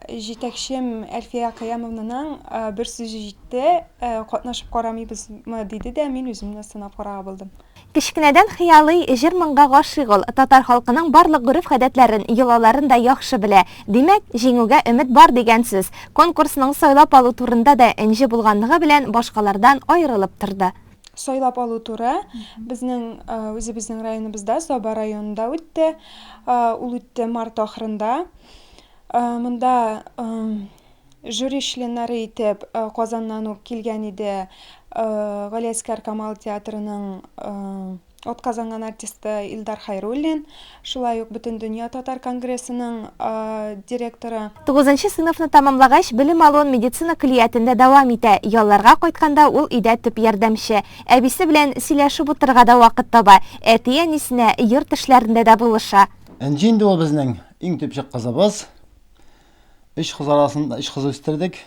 Speaker 2: җитәкчем Әлфия Кыямовнаның бер сүзе җитте, катнашып карамыйбызмы диде дә, мин үземне сынап карарга булдым.
Speaker 1: Кечкенәдән хыялый, җыр-моңга гашыйк ул. Татар халкының барлык гореф-гадәтләрен, йолаларын да яхшы белә. Димәк, җиңүгә өмет бар дигән сүз. Конкурсның сайлап алу турында да Энҗе булганлыгы белән башкалардан аерылып торды.
Speaker 2: Сайлап алу туры безнең үзебезнең районыбызда, Саба районында үтте. Ул үтте март ахырында. Монда Жюри членнары итеп Казаннан ук килгән иде Галиәсгар Камал театрының атказанган артисты Илдар Хәйруллин, шулай ук Бөтендөнья татар конгрессының директоры.
Speaker 1: Тугызынчы сыйныфны тәмамлагач, белем алуын медицина көллиятендә дәвам итә. Ялларга кайтканда ул өйдә төп ярдәмче. Әбисе белән сөйләшеп утырырга да вакыт таба. Әти-әнисенә йорт эшләрендә дә булыша.
Speaker 5: Энҗе инде ул безнең иң төпчек кызыбыз. Өч кыз арасында өч кыз үстердек.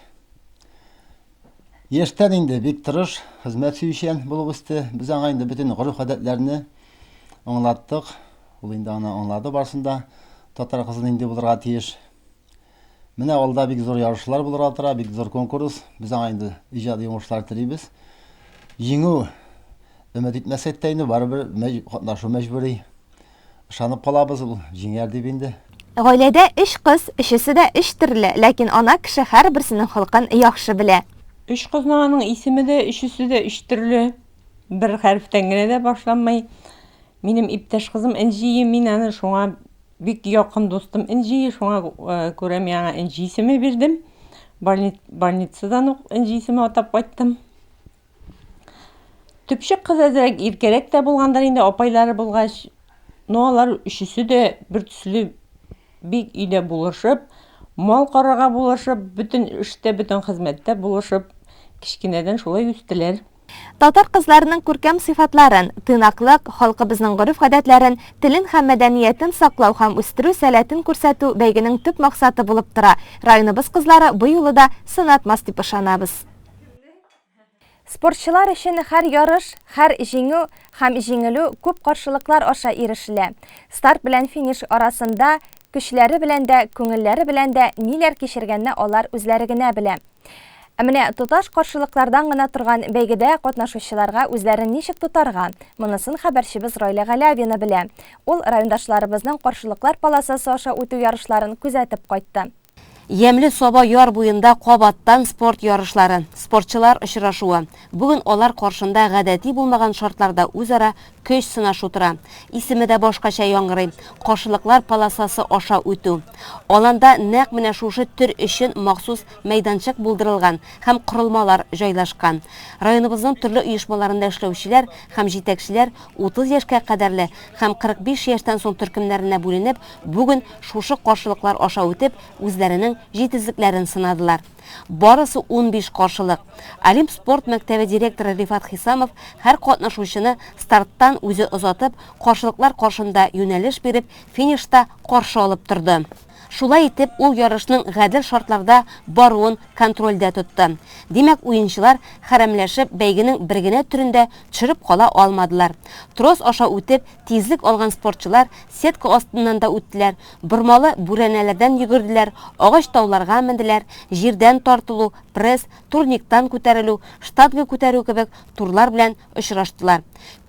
Speaker 5: Яшьтән инде бик тырыш, хезмәт сөючән булып үсте. Без аңа инде бөтен гореф-гадәтләрне аңлаттык. Ул инде аны аңлады барсын да. Татар кызы нинди булырга тиеш. Менә алда бик зур ярышлар булырга тора, бик зур конкурс. Без аңа инде иҗади уңышлар телибез. Җиңү өмет итмәсәк тә инде барыбер катнашу мәҗбүри. Ышанып калабыз, ул җиңәр дип инде.
Speaker 1: Гаиләдә өч кыз, өчесе дә өч төрле, ләкин ана кеше һәрберсенең холкын яхшы белә.
Speaker 6: Өч кызның аның исеме дә, өчесе дә өч төрле, бер хәрефтән генә дә башланмый. Минем иптәш кызым Энҗие, мин аны шуңа бик якын дустым Энҗие, шуңа күрә мин аңа Энҗи исеме бирдем. Больницадан ук Энҗи исеме атап кайттым. Төпчек кыз әзрәк иркәрәк тә булгандыр инде, апайлары булгач. Но алар өчесе дә бер төсле бик өйдә булышып, мал карарга булышып, бөтен эштә, бөтен хезмәттә булышып, кечкенәдән шулай үстеләр.
Speaker 1: Татар кызларының күркәм сыйфатларын, тыйнаклык, халкыбызның гореф-гадәтләрен, телен һәм мәдәниятен саклау һәм үстерү сәләтен күрсәтү бәйгенең төп максаты булып тора. Районыбыз кызлары бу юлы да сынатмас дип ышанабыз. Спортчылар өчен һәр ярыш, һәр җиңү һәм җиңелү күп каршылыклар аша ирешелә. Старт белән финиш арасында көчләре белән дә, күңелләре белән дә ниләр кичергәнне алар үзләре генә белә. Ә менә тоташ каршылыклардан гына торган бәйгедә катнашучыларга үзләрен ничек тотарга? Монысын хәбәрчебез Райлә Галявина белә. Ул райондашларыбызның каршылыклар полосасы аша үтү ярышларын күзәтеп кайтты.
Speaker 8: Ямьле Саба яр буенда кабаттан спорт ярышлары, спортчылар очрашуы. Бүген алар каршында гадәти булмаган шартларда үзара көч сынашу тора. Исеме дә башкача яңгырый, каршылыклар полосасы аша үтү. Аланда нәкъ менә шушы төр өчен махсус мәйданчык булдырылган һәм корылмалар җайлашкан. Районыбызның төрле оешмаларында эшләүчеләр һәм җитәкчеләр 30 яшькә кадәрле һәм 45 яшьтән соң төркемнәренә бүленеп, бүген шушы каршылыклар аша үтеп, үзләренең җитезлекләрен сынадылар. Барысы 15 каршылык. Олимп спорт мәктәбе директоры Рифат Хисамов һәр катнашучыны старттан үзе озатып, каршылыклар каршында юнәлеш биреп, финишта каршы алып торды. Шулай итеп, ул ярышның гадел шартларда баруын контрольдә тотты. Димәк, уенчылар хәрәмләшеп, бәйгенең бер генә төрен дә төшереп кала алмадылар. Трос аша үтеп, тизлек алган спортчылар сетка астыннан да үттеләр, бормалы бүрәнәләрдән йөгерделәр, агач тауларга менделәр, җирдән тартылу, пресс, турниктан күтәрелү, штанга күтәрү кебек турлар белән очраштылар.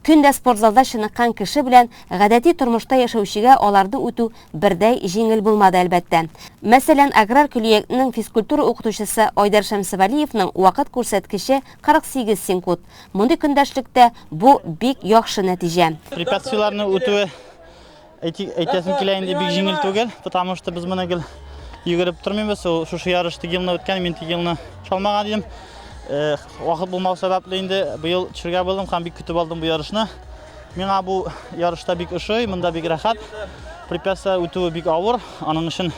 Speaker 8: Көн дә спортзалда чыныккан кеше белән гадәти тормышта яшәүчегә аларны үтү бердәй җиңел булмады, әлбәттә. Мәсәлән, аграр көллиятнең физкультура укытучысы Айдар Шәмсевәлиевның вакыт күрсәткече 48 секунд. Мондый көндәшлектә бу бик яхшы нәтиҗә.
Speaker 7: Препятствиеләрне үтүе әйтәсем килә инде бик җиңел түгел, потому что без моны гел йөгереп тормыйбыз. Ул шушы ярыш теге елны үткән, мин теге елны чалмаган идем. Э, вакыт булмау сәбәпле инде быел төшергә булдым һәм бик көтеп алдым бу ярышны. Миңа бу ярышта бик ошый, монда бик рәхәт. Препятствие үтүе бик авыр, аның өчен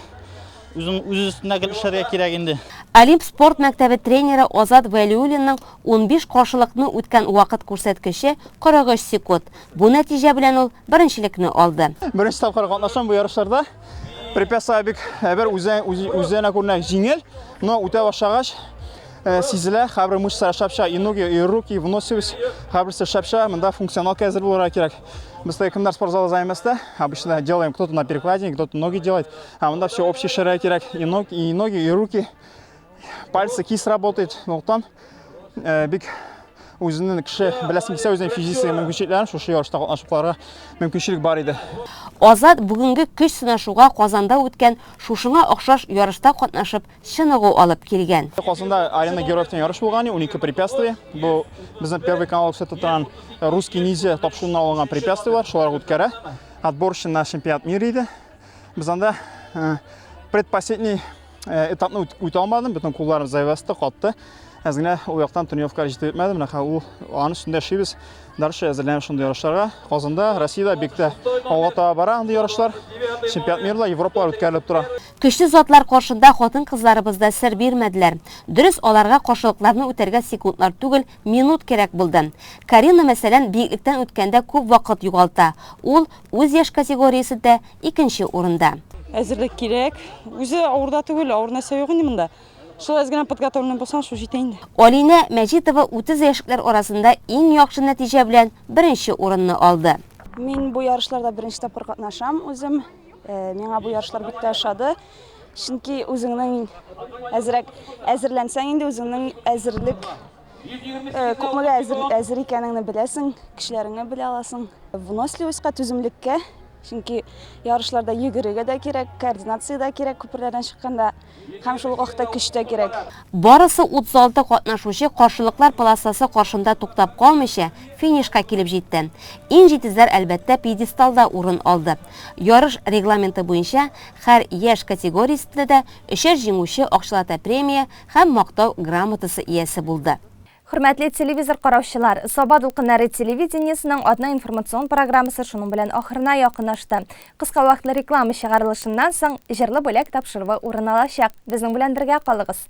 Speaker 7: Үзең үз өстендә гел эшләргә кирәк инде.
Speaker 8: Олимп спорт мәктәбе тренеры Азат Вәлиуллинның 15 каршылыкны үткән вакыт күрсәткече 43 секунд. Бу нәтиҗә белән ул беренчелекне алды.
Speaker 7: Беренче тапкыр катнашам бу ярышларда. Препятствие бик әйбер үзе үзенә күренә җиңел, но үтә башлагач э, сизелә, һәрбер мышца шапша, и ноги, и руки, и выносливость, һәрберсе шапша, монда функционалка әзер булырга кирәк. Без кемнәр спортзалда занимаемся, обычно делаем кто-то на перекладине, кто-то ноги делает. А монда все общий шәрә кирәк. И ноги, и ноги, и руки. Пальцы, кисть работает. Ноктан э, бик үзенең кеше беләсең килсә үзенең физический мөмкинчелекләрен шушы ярышта катнашып карарга мөмкинчелек бар иде.
Speaker 8: Азат бүгенге көч сынашуга Казанда үткән шушыңа охшаш ярышта катнашып чыныгу алып килгән.
Speaker 7: Казанда Арена Героев дигән ярыш булган, 12 препятствие. Бу безнең Первый канал күрсәтә торган Русский ниндзя тапшыруыннан алынган препятствиелар, шулар үткәрә. Отборочный на чемпионат мира иде. Без анда э, предпоследний э, этапны үтә алмадым, бөтен кулларым завязды, катты. Әз генә ул яктан тренировкалар җитеп бетмәде. Менә ул аның өстендә эшлибез. Дальше әзерләнеп шундый ярышларга. Казанда, Россиядә бик тә алга таба бара андый ярышлар. Чемпионат мира, Европалар үткәрелеп тора.
Speaker 8: Көчле затлар каршында хатын-кызларыбыз да сер бирмәделәр. Дөрес, аларга каршылыкларны үтәргә секундлар түгел, минут кирәк булды. Карина, мәсәлән, биеклектән үткәндә күп вакыт югалта. Ул Үз яшь категориясендә икенче урында.
Speaker 9: Әзерлек кирәк. Үзе авыр да түгел, авыр нәрсә юк инде монда. Шул әз генә подготовленный булсаң, шул җитә инде.
Speaker 8: Алинә Мәҗитова 30 яшьлекләр арасында иң яхшы нәтиҗә белән беренче урынны алды.
Speaker 10: Мин бу ярышларда беренче тапкыр катнашам үзем. Э, миңа бу ярышлар бик тә ошады. Чөнки үзеңнең әзрәк әзерләнсәң инде үзеңнең әзерлек Э, күпмегә әзер, әзер икәнеңне беләсең, көчләреңне белә аласың. Выносливостька, түземлеккә, чөнки ярышларда йөгерергә дә кирәк, координация дә кирәк күперләрдән чыкканда һәм шул ук вакытта көч тә кирәк.
Speaker 8: Барысы 36 катнашучы каршылыклар полосасы каршында туктап калмыйча, финишка килеп җитте. Иң җитезләр, әлбәттә, пьедесталда урын алды. Ярыш регламенты буенча, һәр яшь категориясендә дә өчәр җиңүче акчалата премия һәм Мактау грамотасы иясе булды.
Speaker 1: Хөрмәтле телевизор караучылар, Саба дулкыннары телевидениесенең атна информацион программасы шуның белән ахырына якынлашты. Кыска вакытлы реклама чыгарылышыннан соң җырлы бүләк тапшыруы урын алачак. Безнең белән бергә калыгыз.